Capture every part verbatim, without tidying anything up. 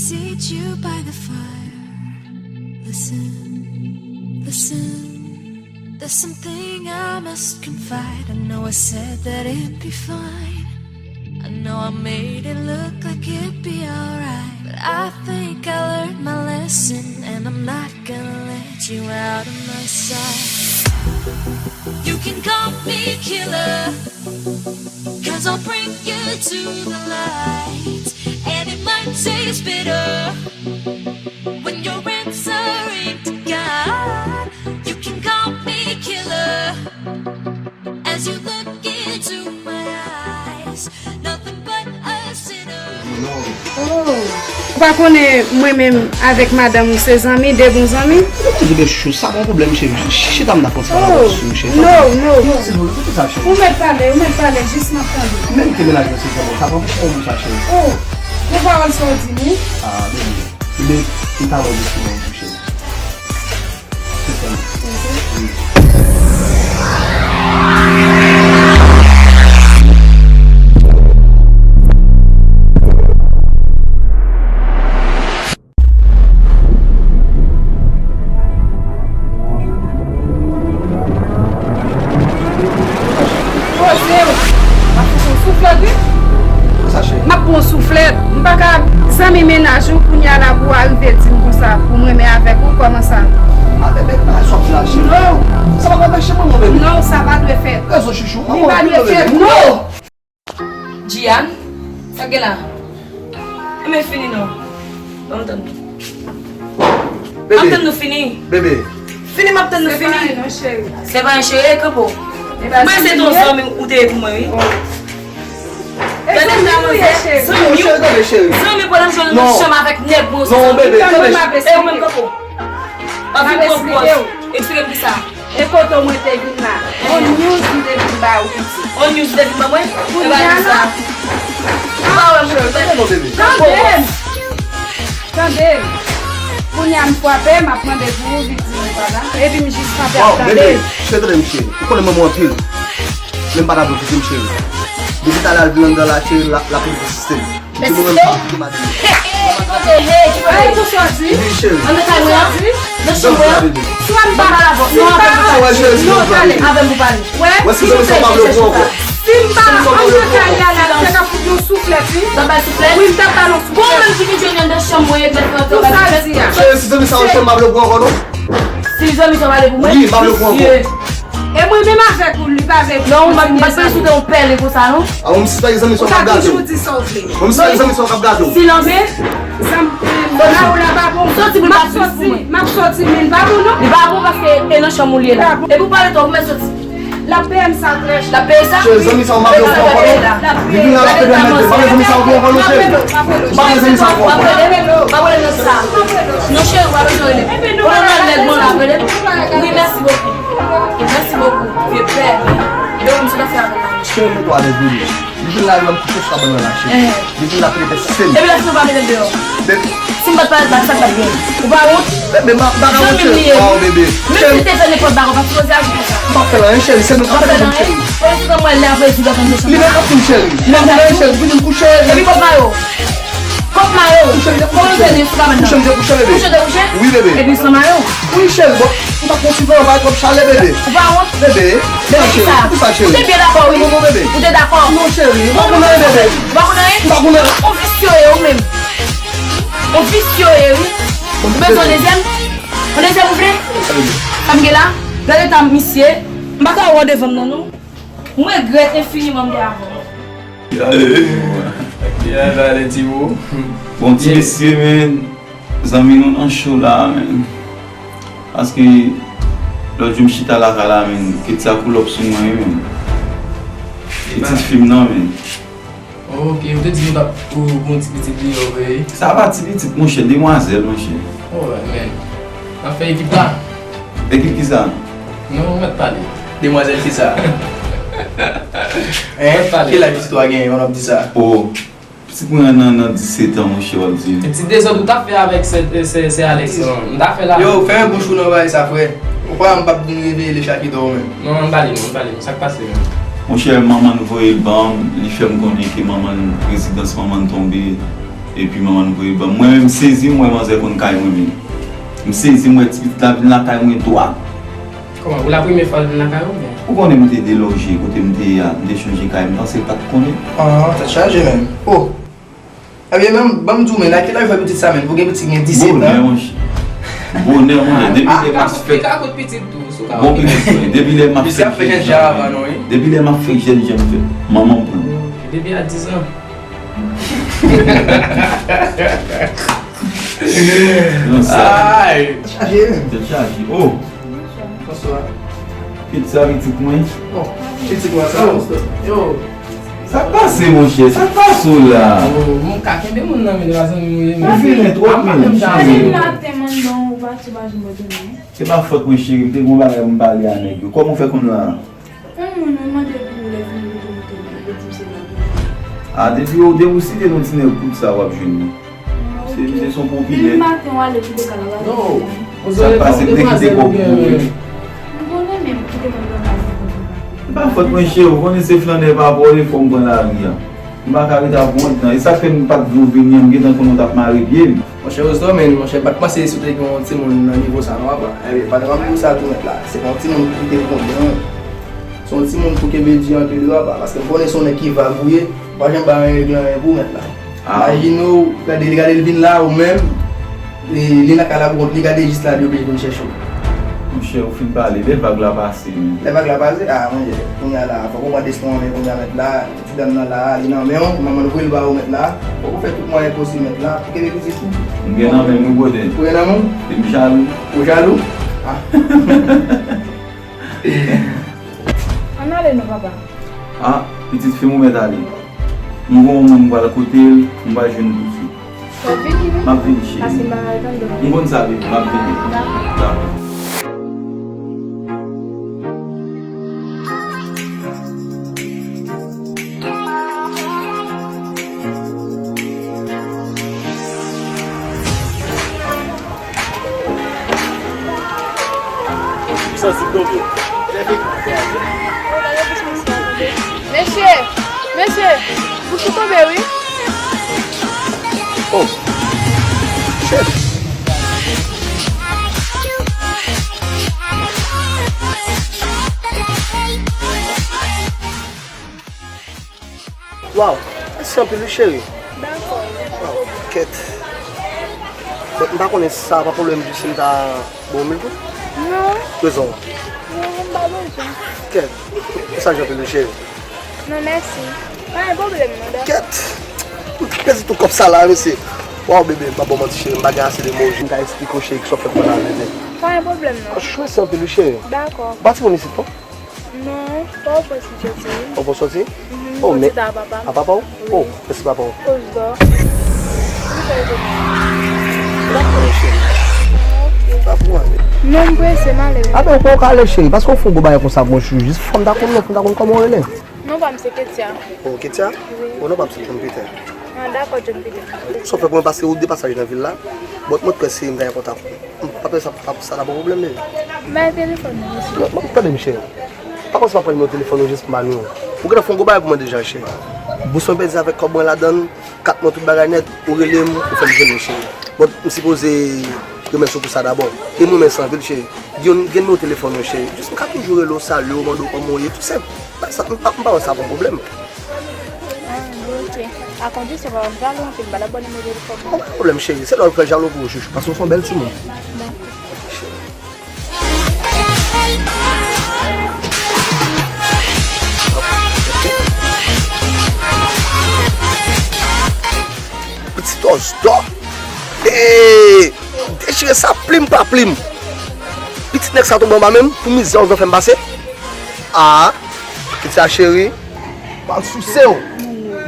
Seat you by the fire. Listen, listen. There's something I must confide. I know I said that it'd be fine. I know I made it look like it'd be alright. But I think I learned my lesson, and I'm not gonna let you out of my sight. You can call me killer, cause I'll bring you to the light. And it might taste bitter when you're answering to God. You can call me killer as you look into my eyes. Nothing but a sinner. Oh. Ou pa konnen mwen menm avèk madanm ou se zanmi, de bon zanmi? Mwen di bebe chou, sa pa yon pwoblèm cheri. Chita m nan konti pale avè w sou cheri. No, no, no. Silvouplè, koute sa cheri. Ou mèt pale, ou mèt pale, jis m ap tande. Menm ke menaj mwen se zanmi w, sa pa yon pwoblèm sa cheri. Oh, gon pawòl sa w di nou? Ah, bebe. Bebe, m ta wè w depi nan yon cheri. Se sa. Poze w. M ap fout yon souflèt wi. Sa cheri. M ap pran yon souflèt. M pa ka zanmi mennaj ou kounye a la pou w arive di m konsa pou m renmen avèk ou kòman sa? Ah bebe, pa sòt la cheri. Non. Sa pa ka mache mwen bebe. Non, sa pa dwe fèt. Rezon chouchou. Li pa dwe fèt. Non. Non. Jian, sa k gen la? Enben fini non. Ban m tann nou. M ap tann nou fini. Bebe. Fini m ap tann nou fini. Non cheri. Se pa yon cheri, e kanpo. E pa Mwen se zanmi ton nou ye. Zanmi ou te ye pou mwen wi. E zanmi nou ye cheri. Zanmi Cheri, tande cheri. Zanmi pou nan chanm avèk nèg mwen. Non bebe, tande. M ap E ou menm kanpo. Ap vin pran pòz. Eksplike m kisa. E kote mwen te vin la? On news li te vin ba ou piti. On news li te vin ba mwen? E ba nou sa. Ou pa wè mwen Tande non bebe. Tande m. Tande m. Kounye a m frape, m ap mande pou ou, li di m pa la. Epi m jis frape ap Waw tande. Bebe, cheri tande m cheri. Ou konnen manman w anpil. Men m pa ta dwe kite m cheri. Depi talè al vin anndan la cheri, l ap l ap ensiste m. Di mwen menm ki madi. Hey, ki kote? Tou sòti. Wi cheri. Ann nan kay mwen an? Nan chanm mwen an? Si w ap ba, si w ap ba, Non, avè m pou pale. non, talè. Avè m pou pale. Wè, Wè si zanmi sa w pa vle w pran ankò. Si m pa, an nan kay la, la, m te ka fout yon souflèt wi. Sa bay souflèt? Wi, m t ap ba l yon Bon, souflèt. menm ki vin jwenn nan chanm mwen, e bèt nan Pou sa l di a. Cheri, si zanmi sa w cheri, m pa vle w pran ankò non. Si zanmi sa w pale pou mwen? Wi, m pa vle w pran ankò. Mesye. E mwen menm avèk ou, li pa vle. Non, m pa m pa bezwen de yon pèl konsa non. A ou m si pa zanmi sa w Ou k ap ka gade toujou w. Di sa w vle. Ou m si pa zanmi sa w k ap gade w. Silans. Zanm, la ou la pa bon. Soti pou l M pa ap soti pou soti, mwen. M ap soti, men l pa bon non. Li pa bon paske e nan chanm ou li ye la. E pou pale twòp, ou mèt soti. L ap peye m sa frèch. L ap peye sa? Cheri, zanmi sa w m pa vle w pran ankò non. Li vin la l ap pede mèt de. Pa vle zanmi sa w pran ankò non cheri. M pa vle zanmi sa w pran ankò. W ap rele? W ap rele nan sa. Non cheri, w ap bezwen rele. Ou nan nèg mwen la, w ap rele? Wi, mèsi bokou. Mèsi bokou. Vye pè. Yo, m sou afè avè w. Cheri, mete w alèz bebe. Li vin la, l ap kouche sou kabann nan la cheri. Li vin la, pede sistèm. Epi lè si nou pa mete m deyò. Si m pa t pale bak, sa k t ap gen? Ou pa wont? Bebe, m ap ba w Zanmi m li cheri. Ye. Oh bebe. Menm si te fè nenpòt bak, ou pa sipoze aji konsa. M pa fè l anyen cheri, se nou k ap fè l anyen. Ou pa fè l anyen? Ou pa wè lè apre di lòt moun de chanm. Li nan kaptin cheri. M pa fè l anyen cheri, vin kouche. Epi kòk mayo. Kòk mayo. Kòk mayo te sou kabann nan. Kouche m te kouche bebe. Kouche te kouche? Wi bebe. Epi san mayo. Wi cheri, bon. M pa t konn si van pa twòp chalè bebe. Ou pa wont? Bebe. Bebe cheri. Sa. Pou sa Ou cheri. te byen dakò wi. Bon bebe. Ou te dakò. Non cheri. M pa konn anyen bebe. Ou pa konn anyen? M pa konn anyen. On visye ou ye ou menm. On visye ou ye wi. Ou bezwen dezyèm? On dezyèm ou vle? Sa m gen la? Gade eta misye. M pa ka wè w devan m nan non. M regrèt enfiniman m te avè w. Bon ti mesye men, zanmi nou nan cho la men. Paske lòt jou m chita lakay la men, Ketia pull up sou mwen wi men. Pitit fi m nan men. Ok, ou te di nou t ap pou bon ti pitit li yo vre. Sa pa ti pitit monchè, demwazèl monchè. Oh men, n ap fè ekip la. Ekip kisa? Non, ou mèt pale. Demwazèl kisa? Hein? Ki laj pitit ou a genyen, ou ap di sa? Oh, pitit mwen nan nan disèt an monchè, w ap di. Ti dezòd ou t ap fè avèk sè sè sè Alex lan, m ta fè la. Yo, fèmen bouch ou nan bagay sa frè. Ou kwè m p ap vin reveye le chat ki dò ou menm? Non, ann pale non, ann pale non, sa k pase menm? Monchè, manman n voye l ban m, li fè m konnen ke manman n, rezidans manman n tonbe. Epi manman l voye ban m. Mwen menm, m sezi, m wè manzè konn kay mwen menm. M sezi, m wè ti pitit la vin lakay mwen dwat. Kòman? Pou la premyè fwa l vin lakay ou, oubyen? Ou konnen m te deloje kote m te ye a, m te chanje kay, m panse l pa t konnen. Ah, tèt chaje menm. Oh! Ebyen, menm, ban m di w, men, a kilè w fè pitit sa menm? Pou gen pitit ki gen disèt an? Bonè, monchè. Bonè, monchè. Depi lè m ap fè... Bon pitit, wi. Depi lè m ap fè jèn jan, depi lè m ap fè jèn jan, m fè manman m pran. Depi a diz an. Non, sa. Ay! Tèt chaje. Tèt chaje. Oh! Bonswa. Pitit sa, pitit mwen. Oh, pitit mwen sa. Yo. Sa k pase, monchè? Sa k pase w la? Oh, m ka kenbe moun nan, men pa zanmi mwen. Ou vilen twòp, men. Maten m te mandé w, ou pati, ou pa janm retounen. Se pa fòt mwen, cheri, m te gen yon bagay pou m pale a nèg yo. Kòman w fè konn la? Yon moun, wi, mande pou ou lè fini pou tou moute li, li di m se nèg ou. A, depi w, depi w site non ti nèg kout sa, w ap jwenn li. Se, se son popilè. Depi maten w ale kite kay la, w ale. Non. Sa k pase, m te kite kòb pou ou, wi. M konnen, men m kite mwen nan kay la. Se pa fòt mwen, cheri, ou konnen se flannè pa pòl e fò m pran lari a. M pa ka ret ap wont nan. E sa k fè m pa t vle w vini an, m gentan konnen w t ap mare pye m. Monchè Osdor, men, monchè, m pa t panse si w te gen yon timoun nan nivo sa non, papa. Ebyen, pa t rann pou sa tou, mèt la. Se pa yon timoun pou kite pwoblèm. Se yon timoun pou kenbe di antre de, papa, paske m konnen se yon nèg ki vag ou ye, ou pa janm bay anyen regle anyen pou ou, mèt la. Ah. Imajine w, gade, gade l vin la, ou menm, li, li nan kay la pou kont li, gade jis la, li oblije vin chèche w. Monchè, ou fin pale, lè vag la pase, men. Lè vag la pase? Ah, monchè, kounye a la, fòk ou pran desten w an men kounye a, mèt la. Ti dam nan la, li nan men w, manman l voye l ba ou, mèt la. Fòk ou fè tout mwayen posib, mèt la, pou kenbe pitit ou. M gen nan men m, wi, brother. Ou gen nan men w? E m jalou. Ou jalou? Ah. Ann ale non, papa. Ah, pitit fi m ou mèt ale. M gon yon moun m pral kote l, m pral jwenn li touswit. W ap vini, wi? M ap vini, cheri. Paske m pa pral tann w. M konn sa, baby, m ap vini. Dakò. Dakò. Mesye, mesye, bouch ou tonbe, wi. Oh, shit. Waw, mèsi anpil wi cheri. Dakò. Waw, kèt. Bon, m pa konnen si sa pa pwoblèm di si m ta ba w mil goud? Non. Bezwen w? Non, m pa bezwen. Kèt. Sa janti anpil wi cheri. Non, mèsi. Pa gen pwoblèm non, dakò. Kèt. M te pèdi tout kòb sa la, mesye. Waw, bebe, m pa ba w manti cheri, m pa gen ase de mo, m ka eksplike w cheri, kisa w fè pou mwen la, bebe. Pa gen pwoblèm non. Anchou, mèsi anpil wi cheri. Dakò. Ou pa timoun isit non? Non, pa w pran si soti wi. Ou pran soti? Mhm, oh, men a papa m. A papa w? Wi. Oh, mèsi papa w. Osdor. Dakò, cheri. Ok. Pa pou ale. Non, m prese, m ale wi. A ben, ou poko ale, cheri, paske w fè yon gwo bagay konsa pou yon chou, jis fò m ta konn non, fò m ta konn kòman w rele. Non pa m se Ketia. Oh, Ketia? Wi. Oh, non pa m se John Peter. Ah, dakò, John Peter. Sa w fè pou mwen pase yon de pasaj nan vil la, bon, mwen kwè se m ta gen kontak ou. M pa pè sa, sa, sa ta pran pwoblèm, men. Bay telefòn nan, mesye. Non, non, tande m cheri. Pa panse m ap pran nimewo telefòn ou jis pou m ba nou. Ou gentan fè yon gwo bagay pou mwen deja, cheri. Bous mwen pèdi avèk kòb mwen ladan l, kat mwen tout bagay nèt, ou rele m, ou fè m jwenn ou, cheri. Bon, m sipoze remèsye w pou sa dabò. E mwen menm san vil, cheri. Gen, gen nimewo telefòn ou, cheri. Jis m ka toujou rele w, salye w, mande w kòman w ye, tou senp. Sa, m pa, m pa wè sa pran pwoblèm. Ah, bon, ok. A kondisyon, papa m jalou anpil, m pa t ap ba w nimewo telefòn mwen. Bon, pa gen pwoblèm, cheri. Se lè w fè jalou pou ou, chouchou, paske w se yon bèl timoun. Dakò. Pitit Osdor. Hey! Dechire sa plim pa plim. Pitit nèg sa tonbe anba men m pou mizè Osdor fè m pase. Ah, pitit sa cheri. Pral souse w.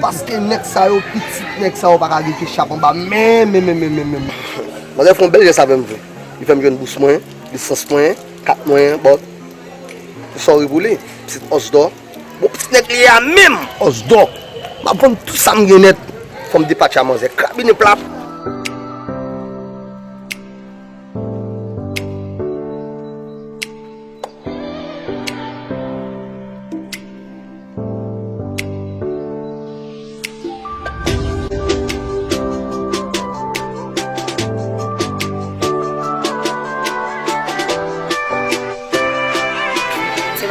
Paske nèg sa yo, pitit nèg sa yo pa ka gen ke chap anba men, men, men, men, men, men. Manzè fè yon bèl jès avè m vre. Li fè m jwenn bous mwen, lisans mwen, kat mwen, bon. Sorry pou li, pitit Osdor. Bon, pitit nèg li ye a menm, Osdor. M ap vann tout sa m gen nèt. Fò m depatche a manzè. Krabinen plat.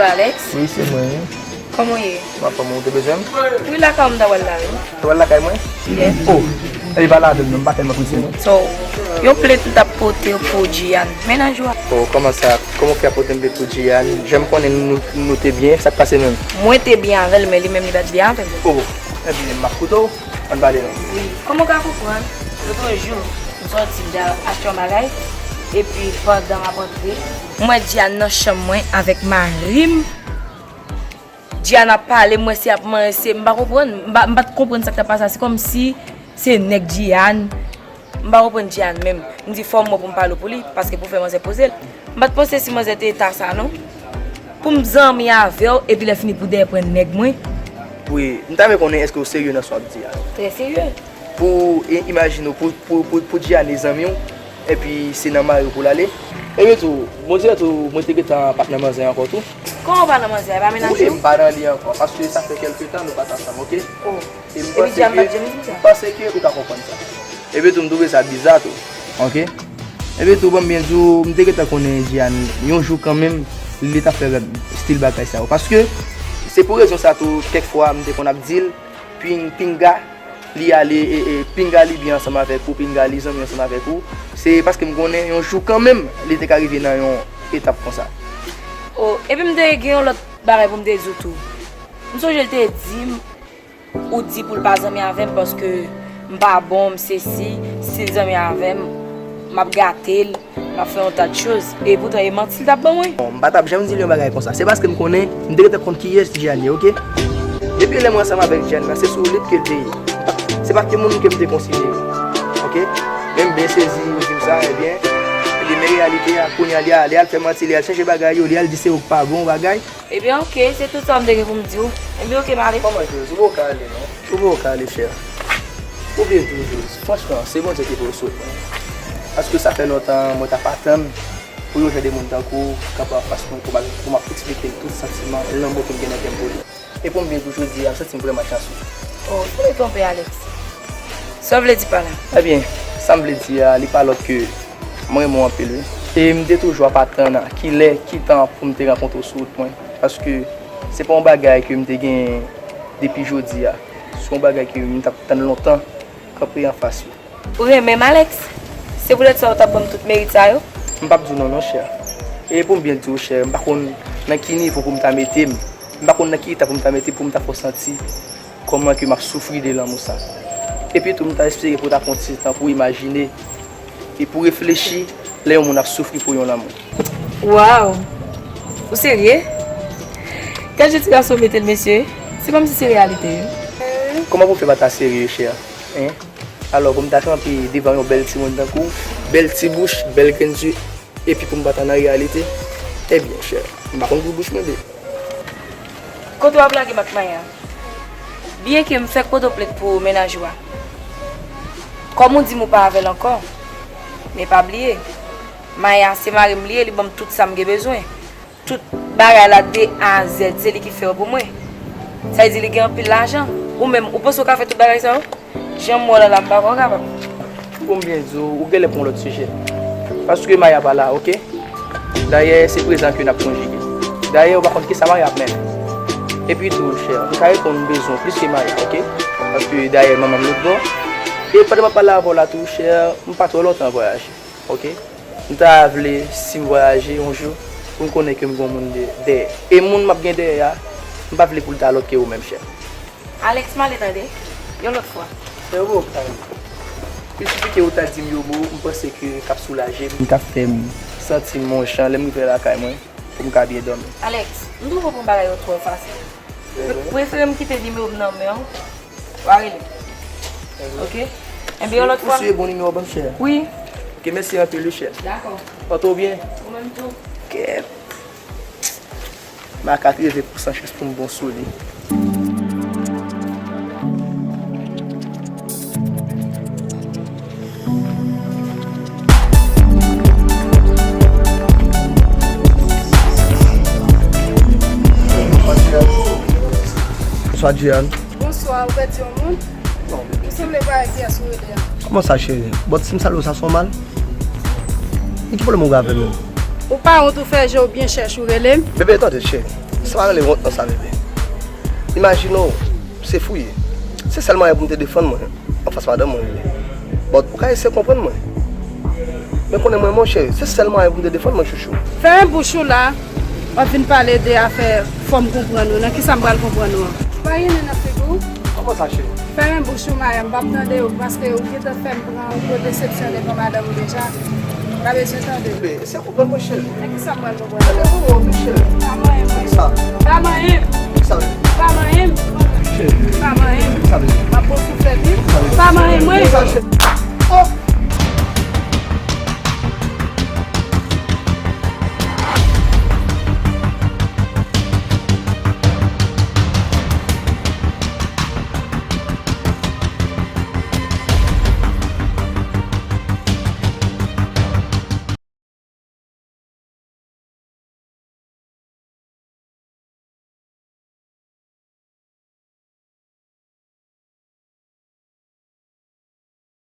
Alex? Wi, se mwen, wi. Kòman w ye? M anfòm, ou te bezwen m? Wi, lakay ou m ta pral la, wi. Ou pral lakay mwen? Yes. Oh, e pa la avè m non, m pa tèlman prese, non. So, yon plent m t ap pote pou Djian. Mennaj ou a. Oh, kòman sa? Kòman w fè ap pote yon plent pou Djian? Jan m konnen nou, nou te byen, sa k pase menm? Mwen te byen avè l, men li menm li pa t byen avè m. Oh, ebyen, m ap koute w. Ann pale non. Wi. Kòman w ka konprann? Lòt jou, m sòti, m t al achte yon bagay, epi pandan m ap antre, m wè Djian nan chanm mwen avèk mari m. Djian ap pale, m wè se ap manyen, se, m pa konprann, m pa, m pa t konprann sa k t ap pase a. Se kòmsi se nèg Djian, m pa konprann Djian menm. M di fò m wè pou m pale pou li, paske pou fè manzè poze l. M pa t panse si manzè te eta sa non. Pou m zanmi avè w, epi lè fini pou dèyè pran nèg mwen. Wi, m ta vle konnen èske w serye nan sa w ap di a. Trè serye. Pou, e, imajine w, pou, pou, pou, pou Djian e zanmi w, epi se nan mari w pou l ale. Epi tou, bon dirè tou, mwen te gentan pa t nan manzè ankò tou. Kòman w pa nan manzè a? E pa mennaj ou? Wi, m pa nan li ankò, paske sa fè kèlke tan nou pa t ansanm, oke? Oh. E m panse ke, m panse ke ou ka konprann sa. Epi tou, m twouve sa biza tou, oke? Epi tou, ban m byen di w, m te gentan konnen Djian, yon jou kanmenm, li t ap fè stil bagay sa yo. Paske, se pou rezon sa tou, kèk fwa, m te konn ap di l, ping, pinga, li ale, e, e, pinga li byen ansanm avèk ou, pinga li zanmi ansanm avèk ou. Se paske m konnen yon jou kanmenm, li te ka rive nan yon etap konsa. Oh, epi m te gen yon lòt bagay pou m te di w tou. M sonje l te di m, ou di pou l pa zanmi avè m paske m pa bon, m sesi, si l zanmi avè m, m ap gate l. M ap fè yon ta de choz. E poutan e manti l t ap ban mwen. Bon, m pa t ap janm di l yon bagay konsa. Se paske m konnen, m te gentan konn kiyès Djian ye, oke? Depi lè mwen ansanm avèk Djian nan, se sou lit ke l te ye. M pa, se pa timoun ke m te konsidere, oke? Men m byen sezi ou di m sa, ebyen, ebyen, men reyalite a, kounye a, li al, li al fè manti, li al chanje bagay yo, li al di se ou k pa bon bagay. Ebyen, oke, se tout sa m te gen pou m di w. Ebyen, oke, m ale. Kòman, Jules? Ou poko ka ale, non? Ou poko ka ale, chè. Ou byen di w, Jules. Franchman, se Bondye ki pou w sot mwen. Paske sa fè lontan mwen t ap atann pou yon jan de moun tankou w kanpe anfas mwen, pou m al, pou m ap eksplike l tout santiman, lanmou ke m gen nan kè m pou li. E pou m byen di w, jodi a, m santi m vrèman chansou. Oh, ou te twonpe, Alex. Sa w vle di pa la? Ebyen, sa m vle di a, li pa lòt ke mwen renmen w anpil, wi. E m te toujou ap atann kilè, ki tan pou m te rankontre w sou wout mwen. Paske se pa yon bagay ke m te gen depi jodi a. Se yon bagay ke m t ap tann lontan, kanpe anfas ou. Ou renmen m, Alex? Se poutèt sa ou t ap ban m tout merit sa yo? M p ap di w non, non, chè. E pou m byen di w, chè, m pa konn nan ki nivo pou m ta mete m. M pa konn nan ki eta pou m ta mete pou m ta fè w santi kòman ke m ap soufri de lanmou sa. Epi tou, m ta espere pou w ta pran ti tan pou w imajine e pou w reflechi lè yon moun ap soufri pou yon lanmou. Waw! Ou serye? Gad jan ti gason mete l, mesye. Se kòmsi se reyalite, wi. Kòman pou w fè pa ta serye, chè? Hein? Alò, pou m ta kanpe devan yon bèl timoun tankou w, bèl ti bouch, bèl grenn zye, epi pou m pa ta nan reyalite, ebyen, chè, m pa konn pou bouch mwen de. Kote w ap lage m ak Maya? Byenke m fèk pote w plent pou mennaj ou a, kòm ou di m ou pa avè l ankò, men pa bliye, Maya se mari m li ye, li ban m tout sa m gen bezwen. Tout bagay la de A a Z, se li ki fè yo pou mwen. Sa vle di li gen anpil lajan. Ou menm, ou panse w ka fè tout bagay sa yo? Jan m wè w la la, m pa kwè w kapab. Pou m byen di w, ou genlè pran yon lòt sijè. Paske Maya pa la, oke? Dayè, se prezan ke n ap konjige. Dayè, ou pa konn kisa Maya ap mennen. Epi tou, chè, m ka reponn bezwen w plis ke Maya, oke? Paske dayè, manman m lòt bò. E pandan m ap pale avè w la tou, chè, m pa twò lontan vwayaje. Oke? M ta vle, si m vwayaje yon jou, pou m konnen ke m gen yon moun de-, dèyè. E moun m ap gen dèyè a, m pa vle pou l ta lòt ke ou menm, chè. Alex, m ale tande. Yon lòt fwa. Frero, Karen. Il sifike ou ta di m yon mo, m panse ke k ap soulaje m, k ap fè m santi m yon jan lè m rive lakay mwen, pou m ka byen dòmi. Alex, m twouve w pran bagay yo twò fasil. Prefere m kite nimewo m nan men w. W a rele. Ok? Enben, yon lòt fwa. Ou sou bon nimewo ban m, chè? Wi. Ok, mèsi anpil, wi, chè. Dakò. Pòte w byen. Ou menm tou. Ok. M a katreven pousan chans pou m bon sou li. Bonswa, Djian. Bonswa, ou pèdi yon moun? Non, bebe. Ou sanble pa wè kiyès ou rele a. Kòman sa, cheri? Bon, si m salye w, sa se yon mal? Men ki pwoblèm ou gen avè m menm? Ou pa wont ou fè je w byen chèch ou rele m? Bebe, tande, cheri. Sa pa rele wont nan sa, bebe. Imajine w, se fou ye. Se sèl mwayen pou m te defann mwen anfas madanm mwen li ye. But ou ka eseye konprann mwen. Men konnen mwen, monchè, se sèl mwayen pou m te defann mwen, chouchou. Fèmen bouch ou la. W ap vin pale de afè fò m konprann ou. Nan kisa m pral konprann ou an? Pa ri nan figi w. Kòman sa, cheri? Fèmen bouch ou, Maya, m p ap tande w, paske ou gentan fè m pran yon gwo desepsyon devan madanm ou deja. M pa bezwen tande w. Bebe, eseye konprann mwen, cheri. Nan kisa m pral konprann ou? Tande mwen, cheri. Pa manyen mwen. Sa. Pa manyen. Sa.